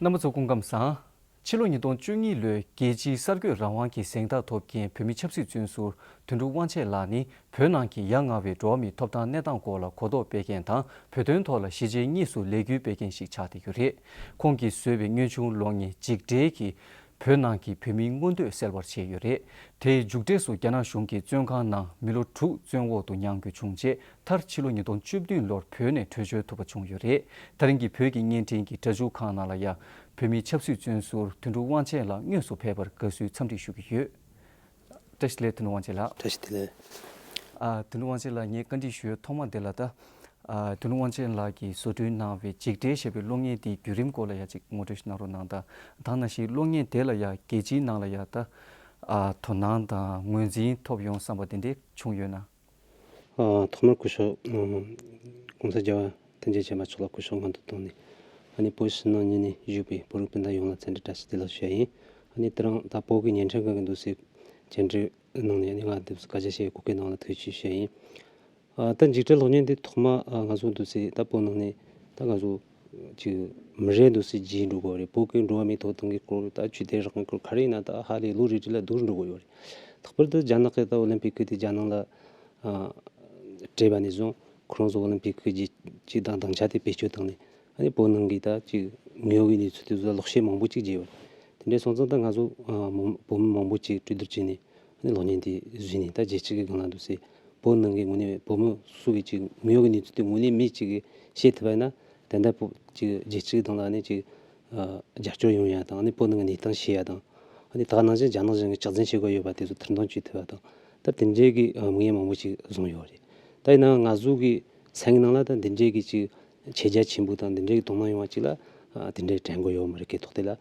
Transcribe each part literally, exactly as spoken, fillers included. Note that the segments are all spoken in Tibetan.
རྣམ་པ་ཚོ་སྐུ་ཁམས་བཟང་། ཕྱི་ལོ་ཉིས་སྟོང་བཅུ་གཉིས་ལོའི་རྒྱལ་སྤྱིའི་གསར་འགོད་རང་དབང་གི་གཟེངས་རྟགས་ཐོབ་མཁན་བོད་མི་ཆབ་སྲིད་བཙོན་ཟུར་དོན་གྲུབ་དབང་ཆེན་ལགས་ནི་བོད་ནང་གི་ཡ་ང་བའི་འགྲོ་བ་མིའི་ཐོབ་ཐང་གནས་སྟངས་སྐོར་ལ་གོ་རྟོགས་སྤེལ་མཁན་དང་། བོད་དོན་ཐོག་ལ་གཞིས་བྱེས་གཉིས་སུ་ལས་འགུལ་སྤེལ་མཁན་ཞིག་ཆགས་བསྡད་ཡོད་རེད། ཁོང་གིས་བཟོས་པའི་དངོས་བྱུང་གློག་བརྙན་འཇིགས་བྲལ་གྱིས་བོད་ནང་གི་བོད་མིའི་མངོན་འདོད་གསལ་བར་བྱས་ཡོད་རེད། དེའི་མཇུག་འབྲས་སུ་རྒྱ་ནག་གཞུང་གིས་བཙོན་ཁང་ནང་མི་ལོ་དྲུག་བཙོན་འོག་ཏུ་མྱངས་དགོས་བྱུང་རྗེས། མཐར་ཕྱི་ལོ་ཉིས་སྟོང་བཅུ་བདུན་ལོར་བོད་ནས་བྲོས་བྱོལ་ཐུབ་པ་བྱུང་ཡོད་རེད། ད་རིང་གི་བོད་ཀྱི་བརྙན་འཕྲིན་གྱི་སྒྲ་འཇུག་ཁང་ནང་ལ་ཡང་བོད་མིའི་ཆབ་སྲིད་བཙོན་ཟུར་དོན་གྲུབ་དབང་ཆེན་ལགས་དངོས་སུ་ཕེབས་པར་དགའ་བསུའི་འཚམས་འདྲི་ཞུ་གི་ཡོད། བཀྲ་ཤིས་བདེ་ལེགས། དོན་གྲུབ་དབང་ཆེན་ལགས། བཀྲ་ཤིས་བདེ་ལེགས། ཨ། དོན་གྲུབ་དབང་ཆེན་ལགས། ངས་བཀའ་འདྲི་ཞུ་ཡས་ཐོག་མ་དེ་ལ་ད། ཨ། དོན་གྲུབ་དབང་ཆེན་ལགས་ཀྱིས་བཟོ་སྐྲུན་གནང་བའི་འཇིགས་བྲལ་ཞེས་པའི་གློག་བརྙན་དེའི་བརྒྱུད་རིམ་སྐོར་ལ་ཡང་ཅིག་ངོ་སྤྲོད་ཞིག་གནང་རོགས་གནང་དང་། དེ་ནང་བཞིན་གློག་བརྙན་དེ་ལ་ཡང་རྒྱལ་སྤྱིའི་ནང་ལ་ཡང་ད། ཨ། དོ་སྣང་དང་ངོས་འཛིན་ཐོབ་ཡོང་བསམ་པ་དེ་འདྲ་བྱུང་ཡོད་ན། ཨ། ཐོག་མར་སྐུ་ཞབས་ཨ་༸གོང་ས་༸རྒྱལ་བ་ཐམས་ཅད་མཁྱེན་པ་མཆོག་ལ་སྐུ་ཞབས་སྔོན་དུ་བཏང་ནས། ཨ་ནི་བོད་ཕྱི་ནང་གཉིས་ནས་བཞུགས་པའི་བོད་རིགས་སྤུན་ཟླ་ཡོངས་ལ་འཚམས་འདྲི་བཀྲ་ཤིས་བདེ་ལེགས་ཞུ་ཡ་ཡིན། ཨ་ནི་དེ་རིང་ད་བོད་ཀྱི་བརྙན་འཕྲིན་ཁང་གི་འདུག་སེ་བཅར་འདྲི་གནང་ནས། ཨ་ནི་ང་འདུག་སེ་སྐད་ཆ་བཤད་གོ་སྐབས་གནང་བ་ལ་ཐུགས་རྗེ་ཆེ་ཞུ་ཡ་ཡིན། ཨ། ད་འཇིགས་བྲལ་གློག་བརྙན་དེ་ཐོག་མ། ཨ། ང་ཚོ་འདུག་སེ་ད་བོད་ནང་ནས་ད་ང་ཚོ་ཅིག་མི་རེ་འདུག་སེ་བརྗེད་འགྲོ་གི་ཡོད་རེད། བོད་ཀྱི་འགྲོ་བ་མིའི་ཐོབ་ཐང་གི་སྐོར། ད་ཆོས་དད་རང་དབང་སྐོར་ག་རེ་ཡིན་ན་ད་ཧ་ལས་ལོ་རེ་རེ་ལ་སྡུག་རུ་འགྲོ་གི་ཡོད་རེད། ལྷག་པར་དུ་རྒྱ་ནག་གི་ད་ཨོ་ལིམ་པིག་གི་དེ་རྒྱ་ནང་ལ། ཨ། སྤྲད་པ་ནས་བཟུང་ཁོ་རང་ཚོ་ཨོ་ལིམ་པིག་གི་རྗེས་ཀྱི་དང་སྡིངས་ཆ་དེ་བེད་སྤྱོད་བཏང་ནས། ཨ་ནི་བོད་ནང་གི་ད་ཅིག་དངོས་ཡོད་ཀྱི་གནས་ཚུལ་དེ་ཚོ་ལ་ལོག་བཤད་མང་པོ་ཅིག་བརྗེད་ཡོད་རེད། དེ་འདྲ་སོང་ཙང་ད་ང་ཚོ། ཨ། མང་། བོད་མི་མང་པོ་ཅིག་གྲོས་བསྡུར་བྱས་ནས། ཨ་ནི་གློག་བརྙན་དེ་བཟོས་ནས་ད་རྒྱལ་སྤྱི་གི་སྒང་ལ་འདུག་སེ། བོད་ནང་གི་དངོས་གནས་བོད་མི་སུ་གི་ཅིག་དངོས་ཡོད་ཀྱི་གནས་ཚུལ་དེ་དངོས་གནས་མི་གཅིག་གིས་བཤད་ཐུབ་པ་ཡིན་ན། ད་ལྟ་བོད་ཅིག་རྒྱལ་སྤྱི་གི་སྟེང་ལ་ཨ་ནི་ཅིག་ཨ། རྒྱབ་སྐྱོར་ཡོང་ཡ་དང་། ཨ་ནི་བོད་ནང་གི་གནས་སྟངས་ཤེས་ཡ་དང་། ཨ་ནི་ད་ག་ནང་བཞིན་རྒྱ་ནག་གཞུང་གིས་སྐྱག་རྫུན་བཤད་དགོས་ཡོད་པ་དེ་ཚོ་ཐེར་འདོན་བྱེད་ཐུབ་པ་དང་། ད་དེ་འདྲའི་གི་ཨ། དམིགས་ཡུལ་མང་པོ་ཞིག་བཟུང་ཡོད་རེད། ད་ཡིན་ནའང་ང་ཚོ་གི་སེམས་ནང་ལ་ད་འདི་འདྲའི་གི་ཅིག་ཆེད་རྒྱ་ཆེན་པོ་དང་འདི་འདྲའི་གི་དོ་སྣང་ཡོང་བ་ཅིག་ལ། ཨ། དེ་འདྲའི་དྲན་དགོས་ཡོད་མ་རེད། སྐད་ཐོག་དེ་ལ།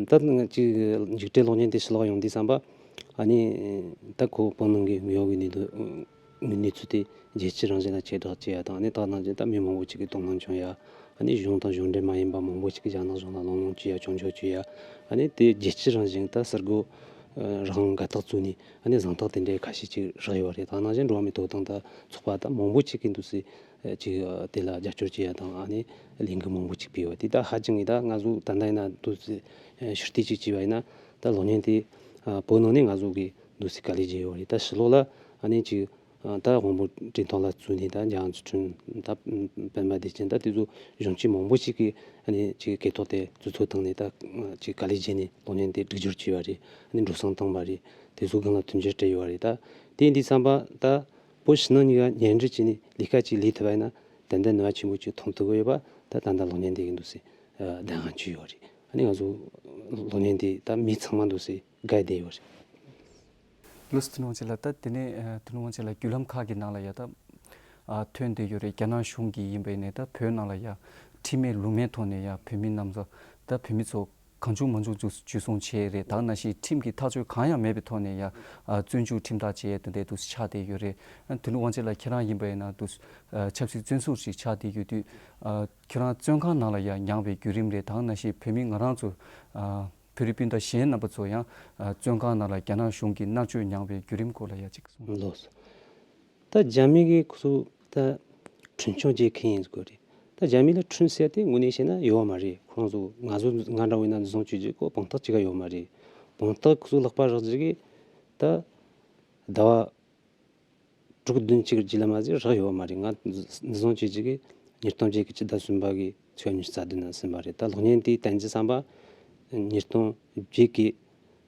ད་ཅིག་འཇིགས་བྲལ་གློག་བརྙན་དེ་ཕྱི་ལོགས་ཡོང་དུས་ཙམ་པ། ཨ་ནི་ད་ཁོ་བོད་ནང་གི་དངོས་ཡོད་ཀྱི་གནས་དོན། གནས་ཚུལ་དེ་རྒྱལ་སྤྱི་རང་བཞིན་ལ་ཁྱབ་བསྒྲགས་བྱེད་ཡ་དང་། ཨ་ནི་ད་ག་ནང་བཞིན་ད་མི་མང་པོ་ཅིག་གིས་དོ་སྣང་བྱུང་ཡ། ཨ་ནི་གཞུང་དང་གཞུང་འབྲེལ་མ་ཡིན་པ་མང་པོ་ཅིག་གིས་རྒྱ་ནག་གཞུང་ལ་གླེང་སློང་བྱེད་ཡ། སྐྱོན་བརྗོད་བྱེད་ཡ། ཨ་ནི་དེ་རྒྱལ་སྤྱི་རང་བཞིན་ད་གསར་འགོད་རང་དགའ་རྟགས་བཙུགས་ནས། ཨ་ནི་གཟེངས་རྟགས་དེ་འདྲའི་ཁ་ཤས་ཅིག་རག་ཡོད་རེད། ད་ག་ནང་བཞིན་འགྲོ་བ་མིའི་ཐོབ་ཐང་ད་ཚོགས་པ་ད་མང་པོ་ཅིག་གིས་འདུག་སེ་ཅིག་དེ་ལ་རྒྱབ་སྐྱོར་བྱེད་ཡ་དང་། ཨ་ནི་ལས་འགུལ་མང་པོ་ཅིག་སྤེལ་བ་དེ་ད་ཧ་ཅང་གི། ད་ང་ཚོ་ད་ལྟ་ཡིན་ན་འདུག་སེ་ཕྱིར་བལྟས་ཅིག་བྱས་པ་ཡིན་ན། ད་གློག་བརྙན་དེ་བོད་ནང་ནས་ང་ཚོ་གིས་འདུག་སེ་དཀའ་ལས་བརྒྱབ་ཡོད་རེད། ད་ཕྱི་ལོགས་ལ་ཨ་ནི་ཅིག་ད་དབང་པོ་འབྲི་ཐང་ལ་བཙུགས་ནས། ད་རྒྱ་མཚོ་ཁྲོན། ད་སྤེན་པ་བདེ་ཆེན། ད་དེ་ཚོ་གཞུང་ཆེན་མང་པོ་ཞིག་གིས་ཨ་ནི་ཅིག་སྐད་ཐོག་དེ་བཙུགས་ཚུགས་བཏང་ནས། ད་ཅིག་དཀའ་ལས་བརྒྱབ་ནས་གློག་བརྙན་དེ་སྒྲིག་སྦྱོར་བྱས་པ་རེད། ཨ་ནི་འགྲོ་སོང་བཏང་བ་རེད། དེ་ཚོ་སྒང་ལ་མཐུན་འགྱུར་སྤྲད་ཡོད་རེད། ད་དེ་ཡིན་དུས་ཙམ་པ་ད་བོད་ཕྱི་ནང་གཉིས་ཀ་མཉམ་འབྲེལ་བྱས་ནས་ལས་ཀ་ཅིག་ལས་ཐུབ་པ་ཡིན་ན། ཏན་ཏན་ནུས་པ་ཆེན་པོ་ཅིག་ཐོན་ཐུབ་ཀྱི་ཡོད་པ་ད་ད་ལྟ་གློག་བརྙན་དེ་གིས་འདུག་སེ་ཨ། གདམ་ག་བྱས་ཡོད་རེད། ཨ་ནི་ང་ཚོ་གློག་བརྙན་དེ་ད་མི་ཚང་མ་འདུག་སེ་དགའ་བསྡད་ཡོད་རེད། ལགས་སོ། དོན་གྲུབ་དབང་ཆེན་ལགས། ད་དེ་ནས་ཨ། དོན་གྲུབ་དབང་ཆེན་ལགས། བརྒྱུད་ལམ་ཁག་གི་ནང་ལ་ཡ་ད་ཨ། ཐོན་བསྡད་ཡོད་རེད། རྒྱ་ནག་གཞུང་གིས་ཡིན་པ་ཡིན་ནའི་ད་བོད་ནང་ལ་ཡ་ཁྲིམས་མེད་ལུགས་མེད་ཐོག་ནས་ཡ་བོད་མི་རྣམས་ཚོ། ད་བོད་མི་ཚོ་གང་བྱུང་མང་བྱུང་འཇུ་འཇུ་བཟུང་བྱས་རེད། ད་ག་ནང་བཞིན་ཁྲིམས་ཀྱི་ཐག་གཅོད་གང་ཡང་མེད་པའི་ཐོག་ནས་ཡ་ཨ། བཙོན་འཇུག་ཁྲིམས་ཐག་བཅད་ཡ་དེ་འདྲ་འདུག་སེ་ཆགས་བསྡད་ཡོད་རེད། ཨ། དོན་གྲུབ་དབང་ཆེན་ལགས། ཁྱེད་རང་ཡིན་པ་ཡིན་ན་འདུག་སེ་ཨ། ཆབ་སྲིད་བཙོན་ཟུར་ཞིག་ཆགས་བསྡད་ཡོད་དུས། ཨ། ཁྱེད་རང་བཙོན་ཁང་ནང་ལ་ཡ་མྱངས་པའི་བརྒྱུད་རིམ་རེད། ད་ག་ནང་བཞིན་བོད་མི་ང་རང་ཚོ་ཨ། བོད་རིགས་སྤུན་ཟླ་གཞན་རྣམ་པ་ཚོ་ཡང་ཨ། བཙོན་ཁང་ནང་ལ་རྒྱ་ནག་གཞུང་གིས་མནར་གཅོད་མྱངས་པའི་བརྒྱུད་རིམ་སྐོར་ལ་ཡ་ཅིག་གསུང་། ལགས་སོ། ད་རྒྱ་མི་གིས་ཁོ་ཚོ་ད་ཁྲིམས་སྐྱོང་བྱེད་མཁན་ཡིན་དགོས་རེད། ད་རྒྱ་མི་ལ་ཁྲིམས་ཟེར་དེ་དངོས་གནས་བཤད་ན་ཡོད་མ་རེད། ཁོ་རང་ཚོ་ང་ཚོ་ང་འདྲ་བོ་ཡིན་ན་འཛིན་བཟུང་བྱེད་རྒྱུ་ཁོ་དཔང་རྟགས་གཅིག་ཀ་ཡོད་མ་རེད། དཔང་རྟགས་ཁོ་ཚོ་ལག་པ་རག་རྒྱུ་གི་ད་ཟླ་བ་དྲུག་བདུན་གཅིག་རྗེས་ལ་མ་ཟད་རག་ཡོད་མ་རེད། ང་འཛིན་བཟུང་བྱེད་རྒྱུ་གི་ཉིས་སྟོང་བརྒྱད་ཀྱི་ཕྱི་ཟླ་གསུམ་པ་གི་ཚེས་ཉི་ཤུ་རྩ་བདུན་ན་ཟིན་པ་རེད། ད་གློག་བརྙན་དེ་བསྟན་རྒྱུ་བསམ་པ་ཉིས་སྟོང་བརྒྱད་ཀྱི་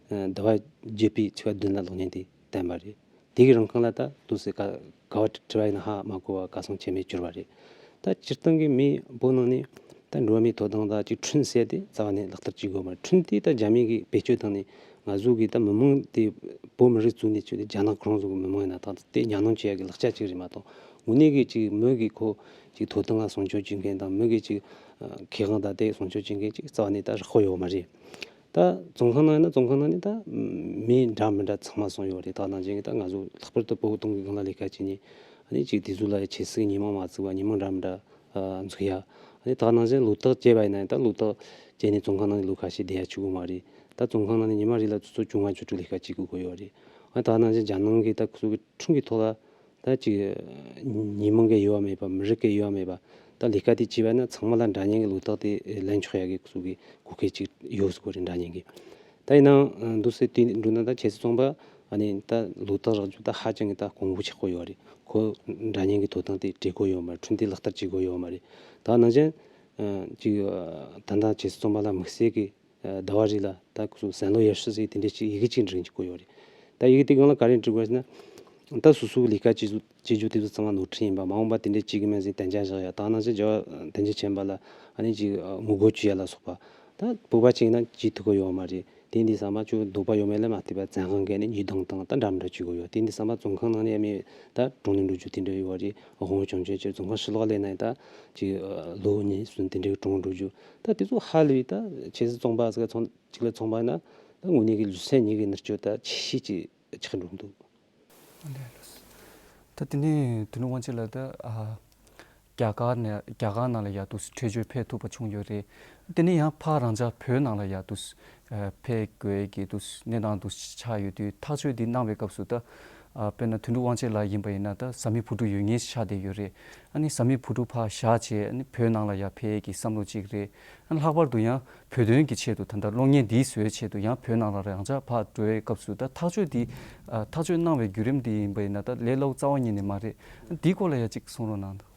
ཟླ་བ་བརྒྱད་པའི་ཚེས་བདུན་ལ་གློག་བརྙན་དེ་བསྟན་པ་རེད། དེ་གི་རིང་ཁང་ལ་ད་འདུག་སེ་ག་ག་བ་བྲིས་པ་ཡིན་ན་ཧ་མ་གོ་བ་ག་སོང་ཆད་མེད་གྱུར་བ་རེད། ད་སྤྱིར་བཏང་གི་མི་བོད་ནང་ནས་ད་འགྲོ་བ་མིའི་ཐོབ་ཐང་དང་ཅིག་ཁྲིམས་ཟེར་དེ་རྩ་བ་ནས་ལག་བསྟར་བྱེད་དགོས་མ་རེད། ཁྲིམས་དེ་ད་རྒྱ་མི་གིས་བེད་སྤྱོད་བཏང་ནས་ང་ཚོ་གི་ད་མི་མང་དེ་བོད་མི་རིགས་གཙོས་ནས་བྱས་ཏེ་རྒྱ་ནག་ཁོ་རང་ཚོ་གི་མི་མང་ཡིན་ན་ད་དེ་ཉམས་སྣང་བྱེད་ཡ་གི་ལག་ཆ་ཅིག་རེད་མ་གཏོགས། དངོས་གནས་གི་ཅིག་མི་གི་ཁོ་ཅིག་ཐོབ་ཐང་ལ་སྲུང་སྐྱོབ་བྱེད་མཁན་དང་། མི་གི་ཅིག་ཁེ་དབང་ད་དེ་སྲུང་སྐྱོབ་བྱེད་མཁན་ཅིག་རྩ་བ་ནས་ད་རག་གི་ཡོད་མ་རེད། ད་བཙོན་ཁང་ནང་ཡིན་ན་བཙོན་ཁང་ནང་ནས་ད་མི་འདྲ་མི་འདྲ་ཚང་མ་སོང་ཡོད་རེད། ད་ནང་བཞིན་ད་ང་ཚོ་ལྷག་པར་དུ་བོད་དོན་གྱི་སྒང་ལ་ལས་ཀ་བྱེད་མཁན། ཨ་ནི་ཅིག་དེ་ཚོ་ལ་ཆབ་སྲིད་ཉེས་མིང་མ་བཙུགས་པ་ཉེས་མིང་འདྲ་མི་འདྲ་ཨ་འཛུགས་ཡ། ཨ་ནི་ད་ནང་བཞིན་ལོ་རྟགས་བཅད་པ་ཡིན་ན་ཡང་ད་ལོ་རྟགས་བཅད་ནས་བཙོན་ཁང་ནང་ནས་ལོ་ཁ་ཤས་བསྡད་ཡ་བྱེད་དགོས་མ་རེད། ད་བཙོན་ཁང་ནང་ནས་ཉི་མ་རེ་ལ་ཆུ་ཚོད་བཅོ་ལྔ་བཅུ་དྲུག་ལས་ཀ་བྱེད་དགོས་ཀྱི་ཡོད་རེད། ཨ་ནི་ད་ནང་བཞིན་རྒྱ་ནང་གི་ད་ཁོ་ཚོ་གི་ཁྲིམས་ཀྱི་ཐོག་ལ་ད་ཅིག་ཉེས་མིང་གི་དབྱེ་བ་མེད་པ། མི་རིགས་ཀྱི་དབྱེ་བ་མེད་པ། ད་ལས་ཀ་དེ་བྱས་པ་ན་ཚང་མ་ལ་འདྲ་མཉམ་གྱི་ལོ་རྟགས་དེ་ལེན་ཆོག་ཡ་གི་སུ་གི་གོ་སྐབས་ཅིག་ཡོད་ཟེར་གོ་རེད། འདྲ་མཉམ་གྱི། ད་ཡིན་ནའང་འདུག་སེ་དེ་འགྲོ་ན་ད་ཁྱེད་ཚོ་ཚོང་པ་ཨ་ནི་ད་ལོ་རྟགས་རག་རྒྱུ་ད་ཧ་ཅང་གི་ད་གོང་བུ་ཆག་གོ་ཡོད་རེད། ཁོ་འདྲ་མཉམ་གྱི་དོ་དམ་དེ་སྤྲད་གོ་ཡོད་མ་རེད། ཁྲིམས་དེ་ལག་བསྟར་བྱེད་གོ་ཡོད་མ་རེད། ད་ནང་བཞིན་ཅིག་ད་ལྟ་ཁྱེད་ཚོ་ཚོང་པ་ལ་དམིགས་བསལ་གྱི་ཟླ་བ་རེ་ལ་ད་ཁོ་ཚོ་བསམ་བློ་ཡར་ཞུ་ཟིག་དེ་འདྲས་ཅིག་ཡི་གེ་གཅིག་འབྲི་གི་གོ་ཡོད་རེད། ད་ཡི་གེ་དེ་སྒང་ལ་ག་རེ་འབྲི་དགོས་ཟེར་ན། ད་སོ་སོའི་ལས་ཀ་བྱེད་རྒྱུ་བྱེད་རྒྱུ་དེ་ཚོ་ཚང་མ་ནོར་འཁྲུལ་ཡིན་པ། མ་འོངས་པ་དེ་འདྲས་བྱེད་གི་མིན་ཟེར་དན་རྒྱ་བཞག་ཡ། ད་ནང་བཞིན་རྒྱལ་བ་དན་རྒྱ་ཆེན་པོ་ལ་ཨ་ནི་ཅིག་ངོ་རྒོལ་བྱེད་ཡ་ལ་སོགས་པ། ད་བོད་པ་གཅིག་ན་བྱེད་ཐུབ་གི་ཡོད་མ་རེད། དེ་འདི་ཚང་མ་ཅིག་འདོད་པ་ཡོད་མེད་ལ་མ་ལྟོས་པར་བཙན་དབང་གིས་ནི་ཉེས་རྡུང་དང་ད་འདྲ་མི་འདྲ་བྱེད་གི་ཡོད། དེ་འདི་ཚང་མ་བཙོན་ཁང་ནང་ནས་ཡ་མི་ད་གྲོངས་ནས་འགྲོ་རྒྱུ་དེ་འདྲ་ཡོད་རེད། དབང་པོ་སྐྱོན་ཅན་ཅིག་བཙོན་ཁང་ཕྱི་ལོགས་ལ་ན་ཡ་ད་ཅིག་ལོ་གཉིས་གསུམ་དེ་འདྲའི་གྲོངས་འགྲོ་རྒྱུ། ད་དེ་ཚོ་ཧ་ལས་ད་ཁྱེད་ཚོ་ཚོང་པ་ཟིག་ཚོང་གཅིག་ལ་ཚོང་པ་ན་ད་དངོས་གནས་ཀྱི་ལུས་སེམས་གཉིས་ཀྱི་མནར་གཅོད་ད་ཆེ་ཤོས་ཅིག་ཆགས་འགྲོ་གི་འདུག། ད་དེ་ནས་དོན་དངོས་ཅིག་ལ་ད་ཨ་རྒྱ་གར་ནས་རྒྱ་གར་ནང་ལ་ཡ་འདུག་སེ་བྲོས་བྱོལ་ཕེབས་ཐུབ་པ་བྱུང་ཡོད་རེད། དེ་ནས་ཡང་ཕར་རང་ཅག་བོད་ནང་ལ་ཡ་འདུག་སེ་ཕེབས་དགོས་ཀྱི་འདུག་སེ་གནས་སྟངས་འདུག་སེ་ཆགས་ཡོད་དུས་ཐག་གཅོད་འདི་གནང་བའི་སྐབས་སུ་ད་ཨ་དཔེར་ན་དོན་གྲུབ་དབང་ཆེན་ལགས་ཡིན་པ་ཡིན་ན་ད་བཟའ་མི་བུ་ཕྲུག་ཡོད་མཁན་ཆགས་བསྡད་ཡོད་རེད། ཨ་ནི་བཟའ་མི་བུ་ཕྲུག་ཕར་བཞག་བྱས་ཨ་ནི་བོད་ནང་ལ་ཡ་ཕེབས་ཀྱི་བསམ་བློ་གཅིག་རེད། ཨ་ནི་ལྷག་པར་དུ་ཡང་བོད་དོན་གྱི་ཆེད་དུ་ད་ལྟ་གློག་བརྙན་འདིའི་བཟོའི་ཆེད་དུ་ཡང་བོད་ནང་ལ་རང་ཅག་ཕར་འགྲོ་བའི་སྐབས་སུ་ད་ཐག་གཅོད་འདི་ཨ་ཐག་གཅོད་གནང་བའི་བརྒྱུད་རིམ་འདི་ཡིན་པ་ཡིན་ན་ད་ལས་སླ་པོ་རྩ་བ་ཉིད་ནས་མ་རེད། འདིའི་སྐོར་ལ་ཡང་གཅིག་གསུང་རོགས་གནང་དང་།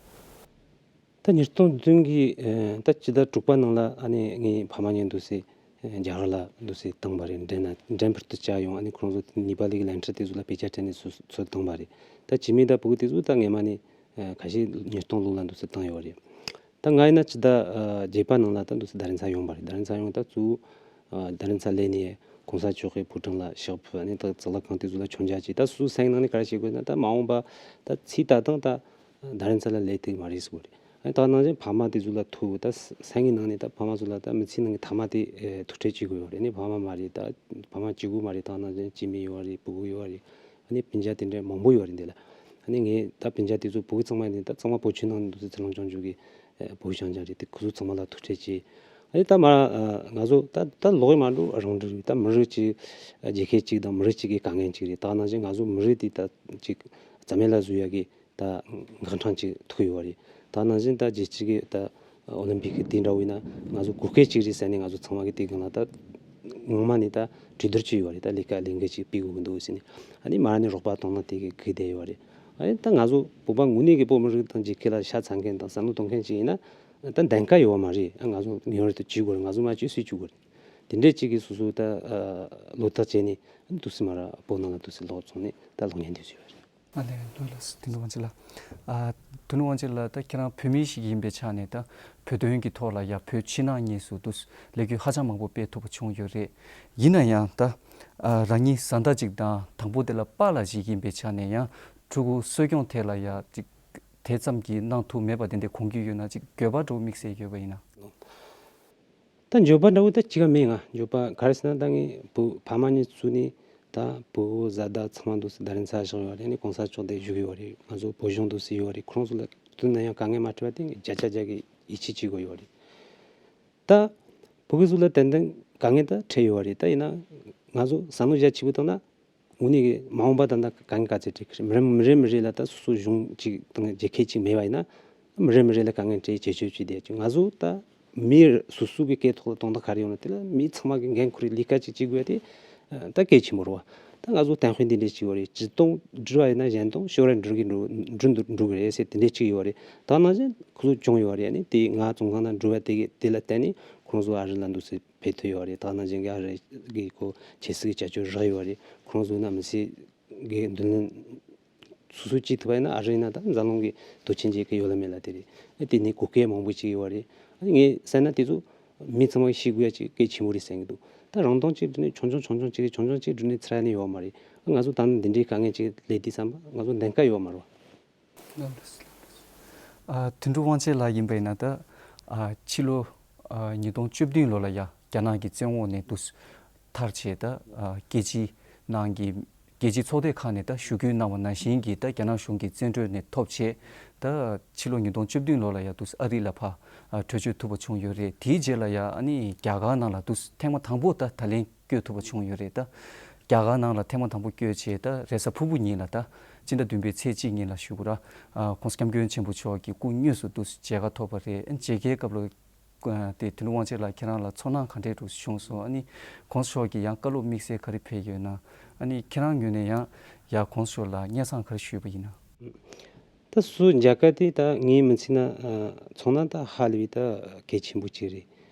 ད་ཉིས་སྟོང་བདུན་གྱི་ཨ་ད་སྤྱི་ཟླ་དྲུག་པ་ནང་ལ་ཨ་ནི་ངའི་ཕ་མ་གཉིས་འདུག་སེ་རྒྱ་གར་ལ་འདུག་སེ་བཏང་བ་རེད། འགྲན་ན་འགྲན་བུར་དུ་བཅར་ཡོང་། ཨ་ནི་ཁོང་ཚོ་ནེ་པ་ལི་གི་ལན་ཁྲི་དེ་ཚོ་ལ་དཔེ་ཆ་སྤྲད་ནས་ཚུར་ཚུར་བཏང་བ་རེད། ད་བྱེད་མི་ད་ཕྲུ་གུ་དེ་ཚོ་ད་སྔས་མ་ནས་ཨ་ཁ་ཤས་ཉིས་སྟོང་ལོ་ལ་འདུག་སེ་བཏང་ཡོད་རེད། ད་ང་ཡིན་ན་སྤྱི་ཟླ་ཨ་བརྒྱད་པ་ནང་ལ་ད་འདུག་སེ་རྡ་རམ་ས་ཡོང་བ་རེད། རྡ་རམ་ས་ཡོང་ད་གཙོ་བོ་ཨ་རྡ་རམ་ས་སླེབས་ནས་གོང་ས་མཆོག་གི་ཕོ་བྲང་ལ་ཕྱག་ཕུལ། ཨ་ནི་ད་གཙུག་ལག་ཁང་དེ་ཚོ་ལ་མཆོད་མཇལ་བྱས། ད་སོ་སོའི་སེམས་ནང་ནས་ག་རེ་བྱེད་དགོས་ན་ད་མ་འོངས་པ་ད་ཚེ་ད་ལྟ་ད་རྡ་རམ་ས་ལ་སླེབས་ཐུབ་མ་རེད་ཟེར་གོ་རེད། ཨ་ནི་ད་ནང་བཞིན་ཕ་མ་དེ་ཚོ་ལ་ཐུག་ད་སེམས་ཀྱི་ནང་ནས་ད་ཕ་མ་ཚོ་ལ་ད་མི་ཚེའི་ནང་གི་མཐའ་མ་དེ་ཨེ་ཐུག་འཕྲད་བྱེད་དགོས་ཡོད་རེད། ཨ་ནི་ཕ་མ་མ་རེད། ད་ཕ་མ་གཅིག་པུ་མ་རེད། ད་ནང་བཞིན་སྐྱེ་དམན་ཡོད་རེད། ཕྲུ་གུ་ཡོད་རེད། ཨ་ནི་སྤུན་ཀྱག་དེ་འདྲ་མང་པོ་ཡོད་རེད་འདི་ལ། ཨ་ནི་ངས་ད་སྤུན་ཀྱག་དེ་ཚོ་ཕྲུ་གུ་ཚང་མ་ཡིན་ད་ཚང་མ་བོད་ཕྱི་ནང་འདུག་སེ་ཚུར་ལོག་བྱུང་རྒྱུ་གི་ཨེ་བོད་ཕྱི་ནང་རེད། དེ་ཁོ་ཚོ་ཚང་མ་ལ་ཐུག་འཕྲད་བྱས། ཨ་ནི་ད་མ་ཨ་ང་ཚོ་ད་ད་ལོག་གི་མ་འགྲོ། རང་འགྲོ་རེད། ད་མི་རིགས་གཅིག་རྒྱལ་ཁབ་གཅིག་དང་མི་རིགས་གཅིག་གི་དཀའ་ངལ་གཅིག་རེད། ད་ནང་བཞིན་ང་ཚོ་མི་རིགས་དེ་ད་གཅིག་རྩ་མེད་ལ་བཟོ་ཡ་གི་ད་འགག་འཕྲང་གཅིག་ཐུག་ཡོད་རེད། ད་ནང་བཞིན་ད་རྒྱལ་སྤྱི་གི་ད་ཨོ་ལིམ་པིག་གི་དེ་འདྲ་བོ་ཡིན་ན་ང་ཚོ་གོ་སྐབས་གཅིག་རེད་ཟེར་ནས་ང་ཚོ་ཚང་མ་གི་དེ་སྒང་ལ་ད་ངོ་མ་ནས་ད་གྲོས་བསྡུར་བྱས་ཡོད་རེད། ད་ལས་ཀ་ལས་འགུལ་གཅིག་སྤེལ་དགོས་ཀྱི་འདུག་ཟེར་ནས། ཨ་ནི་མར་ནས་རོགས་པ་གཏོང་ན་དེ་གི་སྒུག་བསྡད་ཡོད་རེད། ཨ་ནི་ད་ང་ཚོ་བོད་པ་དངོས་གནས་ཀྱི་བོད་མི་རིགས་དང་རྒྱལ་ཁབ་ལ་ཤ་ཚ་མཁན་དང་བསམ་བློ་གཏོང་མཁན་ཅིག་ཡིན་ན་ད་འདེམས་ཀ་ཡོད་པ་མ་རེད། ཨ་ང་ཚོ་ངེས་པར་དུ་བྱེད་དགོས་རེད། ང་ཚོ་མ་བྱེད་སུས་བྱེད་དགོས་རེད། དེ་འདྲས་གཅིག་གིས་སོ་སོ་ད་ཨ་བློ་ཐག་བཅད་ནས་འདུག་སེ་མར་བོད་ནང་ལ་འདུག་སེ་ལོག་སོང་ནས་ད་གློག་བརྙན་འདི་བཟོས་པ་རེད། ཨ་ལས་ལོས་ལགས་སོ། དོན་གྲུབ་དབང་ཆེན་ལགས། ཨ་དོན་གྲུབ་དབང་ཆེན་ལགས་ད་ཁྱེད་རང་བོད་མི་ཞིག་ཡིན་པའི་ཆ་ནས་ད་བོད་དོན་གྱི་ཐོག་ལ་ཡ་བོད་ཕྱི་ནང་གཉིས་སུ་འདུག་སེ་ལས་འགུལ་ཧ་ཅང་མང་པོ་སྤེལ་ཐུབ་པ་བྱུང་ཡོད་རེད། ཡིན་ན་ཡང་ད་ཨ་རང་ཉིད་བཟའ་ཟླ་ཅིག་དང་དང་པོ་དེ་ལ་པཱ་ལགས་ཤིག་ཡིན་པའི་ཆ་ནས་ཡང་ཕྲུ་གུ་གསོ་སྐྱོང་ཐད་ལ་ཡ་ཅིག་དེ་ཙམ་གྱིས་གནང་ཐུབ་མེད་པ་དེ་འདྲའི་དགོངས་ཀྱི་ཡོད་ན་ཅིག་འགྱོད་པ་འདྲ་བོ་དམིགས་བསལ་ཡོད་པ་ཡིན་ན། ད་འགྱོད་པ་འདྲ་བོ་ད་ཅི་ག་མེད། ང་འགྱོད་པ་ག་རེ་ཟེར་ན་ད་ངའི་བུ་ཕ་མ་གཉིས་བཙུགས་ནས་ད་བུ་བཟའ་ཟླ་ཚང་མ་འདུག་སེ་རྡ་རམ་ས་བཞག་ཡོད་རེད། ཨ་ནི་གོང་ས་མཆོག་དེ་བཞུགས་ཡོད་རེད། ང་ཚོ་བོད་གཞུང་འདུག་སེ་ཡོད་རེད། ཁོང་ཚོ་ལ་དུས་ན་ཡང་དཀའ་ངལ་མ་འཕྲད་པ་དེ་བརྒྱ་ཆ་བརྒྱ་གི་ཡིད་ཆེས་བྱེད་དགོས་ཡོད་རེད། ད་བུ་གུ་ཚོ་ལ་ཏན་ཏན་དཀའ་ངལ་ད་འཕྲད་ཡོད་རེད། ད་ཡིན་ན་ང་ཚོ་བསམ་བློ་རྒྱ་ཆེ་པོ་བཏང་ན། དངོས་གནས་ཀྱི་མ་འོངས་པ་ད་ལྟ་དཀའ་ངལ་ག་ཚད་འཕྲད་ཀྱི་རེད། མི་རེ་མི་རེ་མི་རེ་ལ་ད་སོ་སོ་གཞུང་གཅིག་དང་རྒྱལ་ཁབ་གཅིག་མེད་པ་ཡིན་ན་མི་རེ་མི་རེ་ལ་དཀའ་ངལ་འཕྲད་བྱེད་སྤྱོད་བྱེད་བསྡད་ཀྱི། ང་ཚོ་ད་མི་སོ་སོ་གི་སྐད་ཐོག་ལ་དོན་དག་ག་རེ་ཡོང་ན་དེ་ལ་མི་ཚང་མ་གི་འགན་ཁུར་ལས་ཀ་གཅིག་བྱེད་དགོས་ཡ་དེ་ད་གལ་ཆེན་པོ་རེད་བ། ད་ང་ཚོ་གཏམ་དཔེ་འདི་འདྲས་ཅིག་ཡོད་རེད། ཇི་ལྟར་འགྲུལ་བ་ཡིན་ན་གཞན་དང་ཤོར་བར་འགྲོ་གི་འགྲོ་འགྲོ་འགྲོ་གི་རེད་ཟེར་དེ་འདྲས་ཅིག་ཡོད་རེད། ད་ནང་བཞིན་ཁོ་ཚོ་བྱུང་ཡོད་རེད། ཨ་ནི་དེ་ང་བཙོན་ཁང་ནང་འགྲུལ་བ་དེ་གི་དེ་ལ་བརྟེན་ནས་ཁོ་ཚོ་ཨ་རི་ལ་འདུག་སེ་ཕེབས་ཐུབ་ཡོད་རེད། ད་ནང་བཞིན་གྱི་ཨ་རི་གི་ཁོ་ཆབ་སྲིད་ཀྱི་བྱ་སྤྱོད་རག་ཡོད་རེད། ཁོང་ཚོ་ན་མི་སེར་གྱི་མདུན་ལམ་སོ་སོ་གཅིག་ཐུབ་པ་ཡིན་ན་ཨ་རི་ན་ད་འཛམ་གླིང་གི་དུས་ཆེན་གྱི་གི་ཡོད་ལ་མེད་ལ་དེ་རེད། དེ་ནས་གོ་སྐབས་མང་པོ་ཅིག་ཡོད་རེད། ངས་བསམ་ན་དེ་ཚོ་མི་ཚང་མ་ཤེས་དགོས་ཡ་ཅིག་གལ་ཆེན་པོ་རེད་བསམ་གྱི་འདུག། ད་རང་དོན་ཅིག་བསྒྲུབས་ནས་ཆུང་ཆུང་ཆུང་ཆུང་ཅིག་རེད། ཆུང་ཆུང་ཅིག་བསྒྲུབས་ནས་ཚར་ནས་ཡོད་མ་རེད། ང་ཚོ་ད་ནི་འདི་འདྲའི་དཀའ་ངལ་ཅིག་སླེབས་དུས་ཙམ་པ་ང་ཚོ་འདེམས་ཀ་ཡོད་མ་རེད་བ། ཨ་དོན་གྲུབ་དབང་ཆེན་ལགས་ཡིན་པ་ཡིན་ན་ད་ཨ་ཕྱི་ལོ་ཨ་ཉིས་སྟོང་བཅུ་བདུན་ལོ་ལ་ཡ་རྒྱ་ནག་གི་བཙོན་འོག་ནས་འདུག་ཐར་བྱས་ད་ཨ་རྒྱལ་སྤྱིའི་ནང་གི་རྒྱལ་སྤྱིའི་ཚོགས་སྡེ་ཁག་ནས་ད་ཞུ་སྐུལ་གནང་བ་ནང་བཞིན་གྱི་ད་རྒྱ་ནག་གཞུང་གི་བཙོན་གྲོལ་ནས་ཐོབ་བྱས་ད་ཕྱི་ལོ་ཉིས་སྟོང་བཅུ་བདུན་ལོ་ལ་ཡ་འདུག་ཨ་རི་ལ་ཕར་ཨ་བྲོས་བྱོལ་ཐུབ་པ་བྱུང་ཡོད་རེད། དེའི་རྗེས་ལ་ཡ་ཨ་ནི་རྒྱ་གར་ནང་ལ་འདུག་ཐེངས་མ་དང་པོ་ད་ད་ལན་བསྐྱོད་ཐུབ་པ་བྱུང་ཡོད་རེད། ད་རྒྱ་གར་ནང་ལ་ཐེངས་མ་དང་པོ་བསྐྱོད་བྱས་ད་རེས་གཟའ་ཕུར་བུ་ཉིན་ལ་ད་ སྤྱི་ཟླ་བདུན་པའི་ཚེས་གཅིག་ཉིན་ལ་ཞུ་དགོས་ར། ཨ་༸གོང་ས་༸སྐྱབས་མགོན་ཆེན་པོ་མཆོག་གི་སྐུ་དངོས་སུ་འདུག་མཇལ་ཁ་ཐོབ་པ་རེད། ཨ་མཇལ་ཁའི་སྐབས་ལ་ཨ་དེ་དོན་གྲུབ་དབང་ཆེན་ལགས་ཁྱེད་རང་ལ་ཚོར་སྣང་ག་འདྲས་འདུག་བྱུང་སོང་། ཨ་ནི་༸གོང་ས་མཆོག་གིས་ཡང་བཀའ་སློབ་དམིགས་བསལ་ག་རེ་ཕེབས་ཡོད་ན། ཨ་ནི་ཁྱེད་རང་ངོས་ནས་ཡང་ཡ་༸གོང་ས་མཆོག་ལ་སྙན་སེང་ག་རེ་ཞུས་པ་ཡིན་ན། ད་སུ་མཇལ་ཁ་དེ་ད་ངའི་མི་ཚེ་ན་ཨ་ཚོར་སྣང་ད་ཧ་ལས་པའི་ད་གལ་ཆེན་པོ་གཅིག་རེད།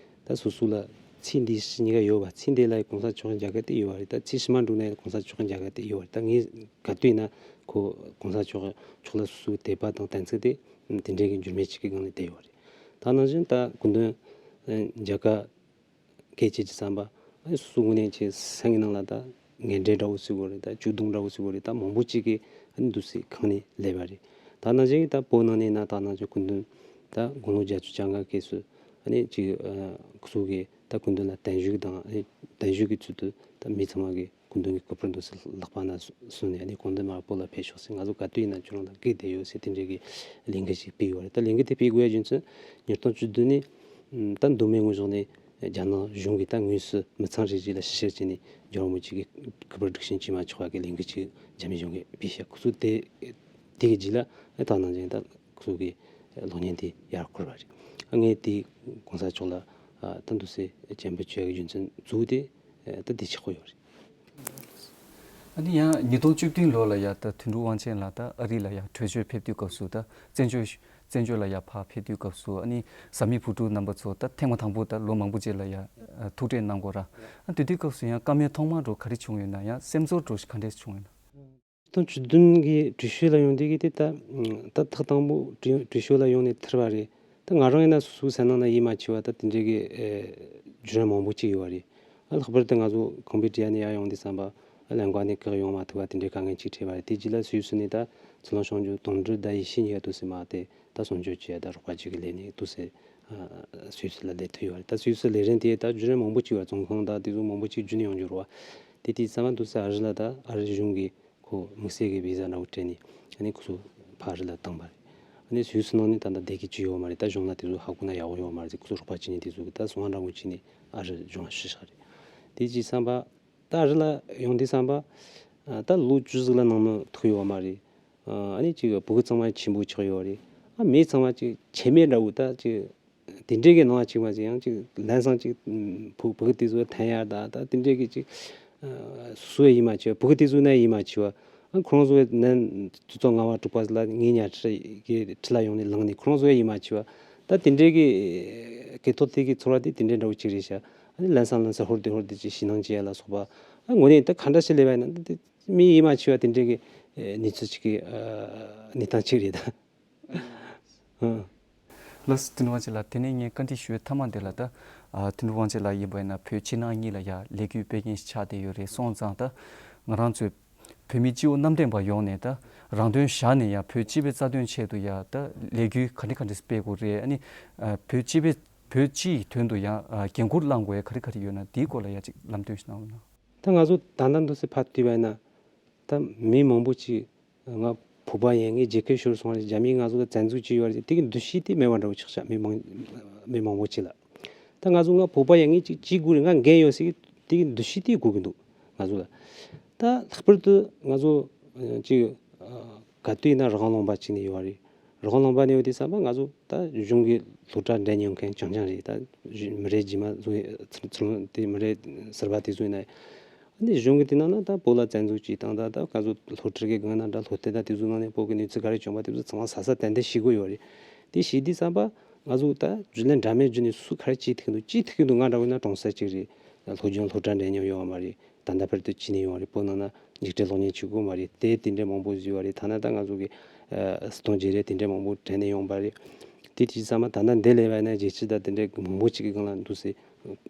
ད་སོ་སོ་ལ་ཚེ་འདི་ཕྱི་གཉིས་ཀ་ཡོད་པ། ཚེ་འདི་ལ་༸གོང་ས་མཆོག་མཇལ་ཁ་དེ་ཡོད་པ་རེད། ད་ཚེ་ཕྱི་མ་འགྲོ་ན་༸གོང་ས་མཆོག་མཇལ་ཁ་དེ་ཡོད་པ་རེད། ད་ངས་ག་དུས་ཡིན་ན་ཁོ་༸གོང་ས་མཆོག་མཆོག་ལ་སོ་སོའི་དད་པ་དང་དམ་ཚིག་དེ་དེ་འདྲའི་གི་འགྱུར་མེད་ཅིག་གི་སྒང་ནས་བསྡད་ཡོད་པ་རེད། ད་ནང་བཞིན་ད་སྐུ་མདུན་མཇལ་ཁ་སྐད་ཆ་ཅིག་བསམ་པ། ཨ་ནི་སུ་ངོས་ནས་ཅིག་སེམས་ཀྱི་ནང་ལ་ད་ངན་འབྲེལ་འདྲ་བོ་ཟེར་དགོས་རེད། ད་སྐྱོ་གདུང་འདྲ་བོ་ཟེར་དགོས་རེད། ད་མང་པོ་ཅིག་གིས་ཨ་ནི་འདུག་སེ་ཁེངས་ནས་སླེབས་པ་རེད། ད་ནང་བཞིན་ད་བོད་ནང་ནས་ན་ད་ནང་བཞིན་སྐུ་མདུན་ད་དགུང་ལོ་བརྒྱད་ཅུ་གྱ་ལྔ་སྐབས་སུ་ཨ་ནི་ཅིག་ཨ་ཁོ་ཚོ་གིས་ད་སྐུ་མདུན་ལ་བརྟན་བཞུགས་དང་ཨ་ནི་བརྟན་བཞུགས་ཀྱི་ཚུལ་དུ་ད་མི་ཚང་མ་གིས་སྐུ་མདུན་གྱི་སྐུ་པར་འདུག་སེ་ལག་པ་ན་བཟུང་ནས་ཨ་ནི་སྐུ་མདུན་མར་བོད་ལ་ཕེབས་ཤོག་ཟེར། ང་ཚོ་ག་དུས་ཡིན་ན་ཁྱོད་རང་དང་སྒུག་བསྡད་ཡོད་ཟེར་དེ་འདྲའི་གི་ལས་འགུལ་ཞིག་སྤེལ་ཡོད་རེད། ད་ལས་འགུལ་དེ་སྤེལ་དགོས་ཡ་རྒྱུ་མཚན་ཉིས་སྟོང་བཅུ་བདུན་ནས་ད་མདོ་སྨད་ངོས་ཕྱོགས་ནས་རྒྱ་ནག་གཞུང་གིས་ད་དངོས་སུ་མི་ཚང་རེ་རེ་ལ་ཞིབ་བཤེར་བྱས་ནས་རྒྱལ་བ་རིན་པོ་ཆེ་གི་སྐུ་པར་སྒྲིག་ཆེན་བྱེད་མ་ཆོག་པ་གི་ལས་འགུལ་ཅིག་རྒྱ་མི་གཞུང་གིས་སྤེལ་ཤག་ཁོ་ཚོ་དེ་དེ་གི་རྗེས་ལ་ད་ནང་བཞིན་ད་ཁོ་ཚོ་གི་གློག་བརྙན་དེ་ཡར་འཁོར་བ་རེད། ངས་དེ་གོང་ས་མཆོག་ལ་ད་འདུག་སེ་སྤྱན་འབུལ་བྱེད་ཡ་གི་རྒྱུ་མཚན་གཙོ་བོ་དེ་ད་དེ་ཆགས་ཀྱི་ཡོད་རེད། ཨ་ནི་ཡང་ཉིས་སྟོང་བཅུ་བདུན་ལོ་ལ་ཡ་ད་དོན་གྲུབ་དབང་ཆེན་ལགས་ད་ཨ་རི་ལ་ཡ་གྲོས་ཆོད་ཕེབས་དུས་སྐབས་སུ་ད་བཙན་བྱོལ་བཙན་བྱོལ་ལ་ཡ་ཕར་ཕེབས་དུས་སྐབས་སུ་ཨ་ནི་བཟའ་མི་བུ་ཕྲུག་རྣམ་པ་ཚོ་ད་ཐེངས་མ་དང་པོ་ད་ལོ་མང་པོ་རྗེས་ལ་ཡ་ཐུག་འཕྲད་གནང་དགོས་ར། ཨ་དེ་དུས་སྐབས་སུ་ཡང་བཀའ་མོལ་ཐོག་མར་འགྲོ་ག་རེ་བྱུང་ཡོད་ན། ཡང་སེམས་ཚོར་འགྲོ་ག་འདྲས་བྱུང་ཡོད་ན། ཉིས་སྟོང་བཅུ་བདུན་གི་གྲོས་ཆོད་ལ་ཡོང་དུས་ཀྱི་དེ་ད་ད་ཐག་དང་པོ་གྲོས་གྲོས་ཆོད་ལ་ཡོང་ནས་ཐར་བ་རེད། ད་ང་རང་ཡིན་ན་སོ་སོའི་སེམས་ནང་ན་ཡིད་མ་ཆེས་པ་ད་དེ་འདྲའི་གི་ཨེ་བརྒྱུད་རིམ་མང་པོ་ཅིག་ཡོད་པ་རེད། ཨ་ལྷག་པར་དུ་ང་ཚོ་ཁང་པའི་གྲས་ནས་ཡར་ཡོང་དུས་ཙམ་པ་ཨ་ལན་འགའ་ནས་བཀག་ཡོང་མ་ཐུབ་པ་དེ་འདྲའི་དཀའ་ངལ་ཅིག་འཕྲད་པ་རེད། དེ་རྗེས་ལ་སུད་སི་ནས་ད་ཚུར་ལོག་བྱུང་རྒྱུ་དོན་གྲུབ་དང་ཡེ་ཤེས་གཉིས་ཀ་འདུག་སེ་མར་དེ་ད་གསུང་ཆོས་བྱས་ད་རོགས་པ་ཅིག་གི་ལས་ནས་འདུག་སེ་ཨ་སུད་སི་ལ་སླེབས་ཐུབ་ཡོད་པ་རེད། ད་སུད་སི་ལས་རིམ་དེ་ད་བརྒྱུད་རིམ་མང་པོ་ཅིག་ཡོད་པ། བཙོན་ཁང་དང་དེ་ཚོ་མང་པོ་ཅིག་བརྒྱུད་ནས་ཡོང་རྒྱུ་རེད་པ། དེ་དུས་ཙམ་པ་འདུག་སེ་ཨ་རི་ལ་ད་ཨ་རི་གཞུང་གིས་ཁོ་དམིགས་བསལ་གྱི་བི་ཟ་འདྲ་བོ་སྤྲད་ནས་ཨ་ནི་ཁོ་ཚོ་ཕར་རི་ལ་བཏང་པ་རེད། ཨ་ནི་སུད་སི་ནང་ནས་ད་ལྟ་བསྡད་མཁན་ཅིག་ཡོད་མ་རེད། ད་གཞུང་ལ་དེ་ཚོ་ཧ་གོ་ན་ཡག་པོ་ཡོད་མ་རེད་ཟེར་ཁོ་ཚོ་རོགས་པ་བྱས་ནས་དེ་ཚོ་གི་ད་གསང་བ་འདྲ་བོ་བྱས་ནས་ཨ་རི་གཞུང་ལ་ཞུས་བཞག་རེད། དེ་ཅིག་བསམ་པ་ད་ཨ་རི་ལ་ཡོང་དུས་བསམ་པ་ཨ་ད་ལོ་བཅུ་ཟིག་ལ་ནང་མི་ཐུག་ཡོད་མ་རེད། ཨ་ནི་ཅིག་ཕྲུ་གུ་ཚང་མ་ཆེན་པོ་ཆགས་ཡོད་རེད། ཨ་མི་ཚང་མ་ཅིག་ཁྱད་མེད་འདྲ་བོ་ད་ཅིག་དེ་འདྲའི་གི་ནང་ཅིག་མ་ཅིག་ཡང་ཅིག་ལམ་སང་ཅིག་ཕྲུ་ཕྲུ་གུ་དེ་ཚོ་འཐེན་ཡ་ད་ད་དེ་འདྲའི་གི་ཅིག་ཨ་སུ་ཡིན་མ་ཆེ་བ། ཕྲུ་གུ་དེ་ཚོ་ན་ཡིན་མ་ཆེ་བ། ཨ་ཁོ་རང་ཚོ་ནན་དུས་ཚོད་ལྔ་པ་དྲུག་པ་ལ་ངའི་ཉལ་ཁྲི་གི་ཁྲི་ལ་ཡོང་ནས་ལངས་ནས་ཁོ་རང་ཚོ་ཡིན་མ་ཆེ་བ། ད་དེ་འདྲའི་གི་སྐྱེ་ཐོག་དེ་གི་ཚོར་བ་དེ་དེ་འདྲའི་འདྲ་བོ་ཅིག་རེད་ཤག་ཨ་ནི་ལམ་སང་ལམ་སང་ཧོར་དེ་ཧོར་དེ་ཅིག་ཞེད་སྣང་སྐྱེ་ཡ་ལ་སོགས་པ། ཨ་དངོས་གནས་ད་ག་འདྲ་ཞིག་སླེབས་པ་ཡིན་ན་ད་དེ་མི་ཡིན་མ་ཆེ་བ་དེ་འདྲའི་གི་གནས་ཚུལ་ཅིག་གི་ཨ་གནས་སྟངས་ཅིག་རེད་ད། ཨ། ལགས་སོ། དོན་གྲུབ་དབང་ཆེན་ལགས། དེ་ནས་ངས་བཀའ་འདྲི་ཞུ་བའི་མཐའ་མ་འདི་ལ་ད། ཨ་དོན་གྲུབ་དབང་ཆེན་ལགས་ཡིན་པ་ཡིན་ན་བོད་ཕྱི་ནང་གཉིས་ལ་ཡ་ལས་འགུལ་སྤེལ་མཁན་ཞིག་ཆགས་བསྡད་ཡོད་རེད། སོང་ཙང་ད་ང་རང་ཚོའི་བོད་མི་སྤྱི་བོ་གནམ་བསྟན་པ་ཡོངས་ནས་ད་རང་དོན་བཞག་ནས་ཡ་བོད་སྤྱི་པའི་རྩ་དོན་ཆེད་དུ་ཡ་ད་ལས་འགུལ་ག་འདྲ་ག་འདྲ་སྤེལ་དགོས་རེད། ཨ་ནི་ཨ་བོད་སྤྱི་པའི་བོད་སྤྱི་ཡི་དོན་དུ་ཡ་ཨ་འགན་འཁུར་བླང་དགོས་ཡ་ག་རེ་ག་རེ་ཡོད་ན་དེའི་སྐོར་ལ་ཡ་ཅིག་ལམ་སྟོན་ཞིག་གནང་རོགས་གནང་། ད་ང་ཚོ་ད་ལྟ་འདུག་སེ་ཕར་བལྟས་པ་ཡིན་ན། ད་མི་མང་པོ་ཅིག་ང་བོད་པ་ཡིན། ངས་རྒྱལ་ཁབ་ཤོར་སོང་བ་རེད། རྒྱ་མིས་ང་ཚོ་ལ་བཙན་འཛུལ་བྱས་ཡོད་རེད། དེ་གི་འདུ་ཤེས་དེ་མེད་པ་འདྲ་བོ་ཆགས་ཤག་མི་མང་མི་མང་པོ་ཅིག་ལ། ད་ང་ཚོ་ང་བོད་པ་ཡིན། ངས་ཅིག་བྱེད་དགོས་རེད། ང་འགན་ཡོད་ཟེར་གི་དེ་གི་འདུ་ཤེས་དེ་དགོས་ཀྱི་འདུག་ང་ཚོ་ལ། ད་ལྷག་པར་དུ་ང་ཚོ་ཅིག་ག་དུས་ཡིན་ན་རང་དབང་ལུང་པ་ཅིག་ནས་ཡོད་རེད། རང་དབང་ལུང་པ་ནས་ཡོད་དུས་ཙམ་པ་ང་ཚོ་ད་གཞུང་གི་སློབ་གྲྭ་འགྲིམ་མྱོང་མཁན་རྐྱང་རྐྱང་རེད། ད་མི་རབས་རྗེས་མ་ཚོ་ཚུར་ཚུར་དེ་མི་རབས་གསར་པ་དེ་ཚོ་ཡིན་ན། འདི་གཞུང་གི་དེ་ནང་ན་ད་བོད་ལ་བཙན་འཛུལ་བྱས་བཏང་། ད་ད་ང་ཚོ་སློབ་ཕྲུག་གི་སྒང་ན་ད་སློབ་དེབ་ད་དེ་ཚོ་ནང་ནས་བོད་ཀྱི་གནས་ཚུལ་ག་རེ་བྱུང་བ་དེ་ཚོ་ཚང་མ་གསལ་གསལ་ཏན་ཏན་ཤེས་ཀྱི་ཡོད་རེད། དེ་ཤེས་དུས་ཙམ་པ་ང་ཚོ་ད་བརྒྱུད་ལམ་འདྲ་མིན་བརྒྱུད་ནས་སུ་ག་རེ་བྱེད་ཐུབ་ཀྱི་འདུག་བྱེད་ཐུབ་ཀྱི་འདུག་ང་འདྲ་བོ་ཡིན་ན་གྲོང་གསེབ་ཅིག་རེད། ད་སློབ་སྦྱོང་སློབ་གྲྭ་འགྲིམ་མྱོང་ཡོད་མ་རེད། ད་ལྟ་བར་དུ་བྱས་ནས་ཡོད་རེད། བོད་ནང་ན་འཇིགས་བྲལ་གློག་བརྙན་བྱེད་དགོས་མ་རེད། དེ་དེ་འདྲ་མང་པོ་བཟོས་པ་རེད། ཐ་ན་ད་ང་ཚོ་གི་ཨ་སྲིད་དོན་བརྗེ་རེས་དེ་འདྲ་མང་པོ་དྲན་ནས་ཡོང་པ་རེད། དེ་དུས་ཙམ་པ་ད་ལྟ་འདི་སླེབས་པ་ཡིན་ན་རྒྱལ་སྤྱི་དང་དེ་འདྲ་མང་པོ་ཅིག་གི་སྒང་ལ་འདུག་སེ་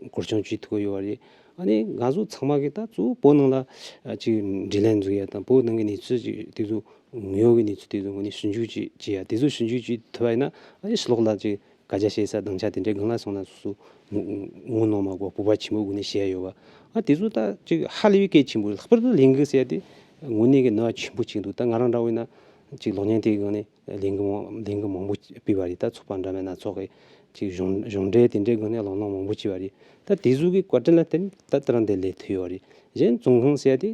སྐོར་སྐྱོད་བྱེད་ཐུབ་ཀྱི་ཡོད་རེད། ཨ་ནི་ང་ཚོ་ཚང་མ་གིས་ད་གཙོ་བོ་བོད་ནང་ལ་ཨ་ཅིག་འབྲེལ་ལམ་འཛུགས་ཡ་དང་བོད་ནང་གི་གནས་ཚུལ་ཅིག་དེ་ཚོ་དངོས་ཡོད་ཀྱི་གནས་ཚུལ་དེ་ཚོ་ངོས་ནས་ཞིབ་འཇུག་ཅིག་བྱེད་ཡ། དེ་ཚོ་ཞིབ་འཇུག་བྱེད་ཐུབ་པ་ཡིན་ན་ཨ་ནི་ཕྱི་ལོགས་ལ་ཅིག་སྐད་ཆ་བཤད་ས་སྡིངས་ཆ་དེ་འདྲའི་སྒང་ལ་སོང་ན་སོ་སོ་ངོ་ངོ་གནོང་མ་དགོས། བོད་པ་ཆེན་པོའི་སྒོ་ནས་བཤད་ཡ་ཡོད་པ། ཨ་དེ་ཚོ་ད་ཅིག་ཧ་ལས་པའི་གལ་ཆེན་པོ་རེད། ལྷག་པར་དུ་ལས་འགུལ་ཟེར་ཡ་དེ་དངོས་གནས་ཀྱི་ནུས་པ་ཆེན་པོ་ཅིག་འདུག་ད་ང་རང་འདྲ་བོ་ཡིན་ན་ཅིག་གློག་བརྙན་དེའི་སྒང་ནས་ལས་འགུལ་མང་ལས་འགུལ་མང་པོ་སྤེལ་བ་རེད། ད་ཚོགས་པ་འདྲ་མིན་སྣ་ཚོགས་ཀྱི་ཅིག་གཞུང་གཞུང་འབྲེལ་དེ་འདྲའི་སྒང་ནས་སློབ་སྦྱོང་མང་པོ་བྱས་པ་རེད། ད་དེ་ཚོ་གི་བཀའ་དྲིན་ལ་བརྟེན་ད་ལྟ་རང་འདིར་སླེབས་ཐུབ་ཡོད་རེད། གཞན་བཙོན་ཁང་ཟེར་ཡ་དེ་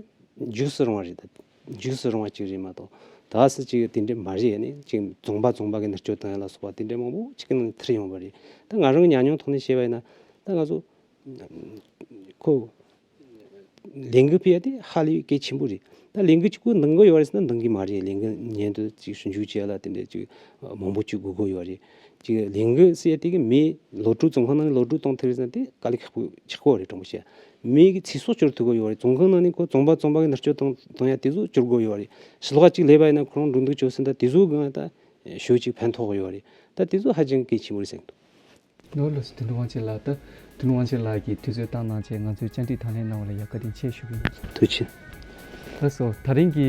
འཇིགས་སུ་རུང་བ་རེད། ད་འཇིགས་སུ་རུང་བ་ཅིག་རེད་མ་གཏོགས་ ད་སུ་ཅིག་དེ་འདྲ་མ་རེད་ནི་ཅིག་རྫོང་པ་རྫོང་པ་གི་མནར་གཅོད་བཏང་ཡ་ལ་སོགས་པ་དེ་འདྲ་མང་པོ་ཅིག་གི་ནང་ཐར་ཡོང་བ་རེད། ད་ང་རང་གི་ཉམས་མྱོང་ཐོག་ནས་བཤད་པ་ཡིན་ན་ད་ང་ཚོ་ཁོ་ལས་འགུལ་སྤེལ་ཡ་དེ་ཧ་ལས་གལ་ཆེན་པོ་རེད། ད་ལས་འགུལ་གཅིག་པུ་འདང་གི་ཡོད་རེད་ཟེར་ན་འདང་གི་མ་རེད། ལས་འགུལ་ཉན་དུ་ཅིག་ཞིབ་འཇུག་བྱེད་ཡ་ལ་དེ་འདྲ་ཅིག་མང་པོ་ཅིག་དགོས་ཀྱི་ཡོད་རེད། ཅིག་ལས་འགུལ་ཟེར་ཡ་དེ་གི་མི་ལོ་དྲུག་རྫོང་ཁག་ནང་ནས་ལོ་དྲུག་གཏོང་ཐུབ་རེད་ཟེར་ན་དེ་དཀའ་ལས་ཁག་པོ་ཆགས་ཀྱི་ཡོད་རེད། དྲང་པོ་བཤད། མི་གི་ཚེ་སྲོག་སྐྱོར་ཐུབ་ཀྱི་ཡོད་རེད། རྫོང་ཁག་ནང་ནས་ཁོ་རྫོང་པ་རྫོང་པ་གི་མནར་གཅོད་བཏང་བཏང་ཡ་དེ་ཚོ་སྐྱོར་དགོས་ཡོད་རེད། ཕྱི་ལོགས་གཅིག་སླེབས་པ་ཡིན་ན་ཁོ་རང་འགྲོ་འདུག་བྱེད་ས་དང་དེ་ཚོ་གི་ད་ཞེ་པོ་ཅིག་ཕན་ཐོགས་ཀྱི་ཡོད་རེད། ད་དེ་ཚོ་ཧ་ཅང་གལ་ཆེན་པོ་རེད་བསམ་གྱི་འདུག། ལགས་ལགས་སོ། དོན་གྲུབ་དབང་ཆེན་ལགས། ད་དོན་གྲུབ་དབང་ཆེན་ལགས་ཀྱིས་དུས་ཚོད་བཏང་གནང་བྱས་ང་ཚོའི་བཅར་འདྲི་དང་ལེན་གནང་བ་ལ་ཡང་བཀའ་དྲིན་ཆེ་ཞུ་གི་ཡིན། ཐུགས་རྗེ་ཆེ། ལགས་སོ། ད་རིང་གི་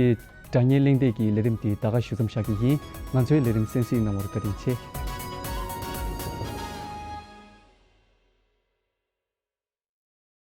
དྲ་བརྙན་གླེང་སྟེགས་ཀྱི་ལས་རིམ་དེ་ད་ག་ཞུ་མཚམས་བཞག་གི་ཡིན། ང་ཚོའི་ལས་རིམ་གསན་གཟིགས་གནང་བར་བཀའ་དྲིན་ཆེ།